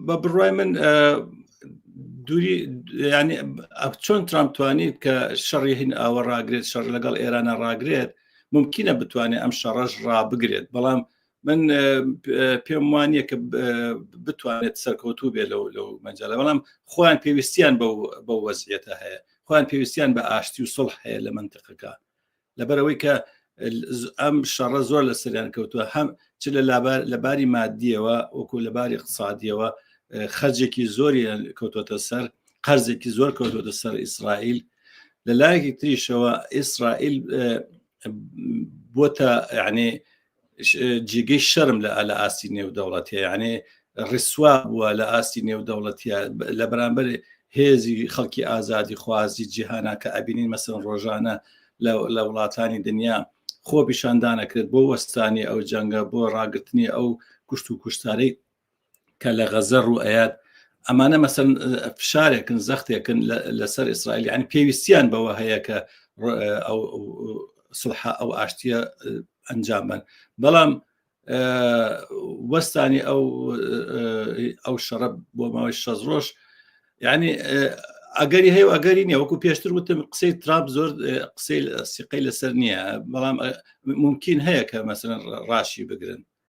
بە بڕای من دووری ینی چۆن ترامپ توانیت کە شەڕی هین ئاوە ڕاگرێت شەڕ لەگەڵ ئێرانە ڕاگرێت ممکنە بتوانێت ئەم شەڕەش ڕابگرێت بەڵام من پێم وانە کە بتوانێت سەرکەوتوو بێ لەو لەو مەجالە بەڵام خۆیان پێویستیان بە وەزیەتە هەیە خۆیان پێویستیان بە ئاشتی و سڵح هەیە لە منتقەکە لەبەرئەوەی کە ئەم شەڕە زۆر لە سەریان کەوتووە هەم چ لە لە باری مادیەوە وەکو لە باری اقتصادیەوە خەرجێکی زۆری کەوتوەتە سەر قەرزێکی زۆر کەوتوەتە سەر ئیسرائیل لە لایەکی تریشەوە ئیسرائیل بۆتە یعنی جێگەی شەرم لە لە ئاستی نێودەوڵەتیە یعنی ڕسوا بووە لە ئاستی نێودەوڵەتیە لە بەرامبەر هێزی خەڵکی ئازادی خوازی جیهانا کە ئەبینین مەسن ڕۆژانە لە وڵاتانی دنیا خۆ پیشاندانەکرێت بۆ وەستانی ئەو جەنگە بۆ ڕاگرتنی ئەو کوشت و کوشتارەی کە لە غەزە ڕوو ئەیات ئەمانە مەسەن فشارێکن زەختێکن لەسەر ئیسرائیل یعنی پێویستیان بەوە هەیە کە ئەو سڵحە ئەو ئاشتیە ئەنجام بن بەڵام وەستانی ئەو ئەو شەڕە بۆ ماوەی شەز ڕۆژ یعنی ئەگەری هەیە و ئەگەری نییە وەکو پێشتر وتم قسەی ترامپ زۆر قسەی سیقەی لەسەر نییە بەڵام ممکن هەیە کە مەسەن ڕاشی بگرن.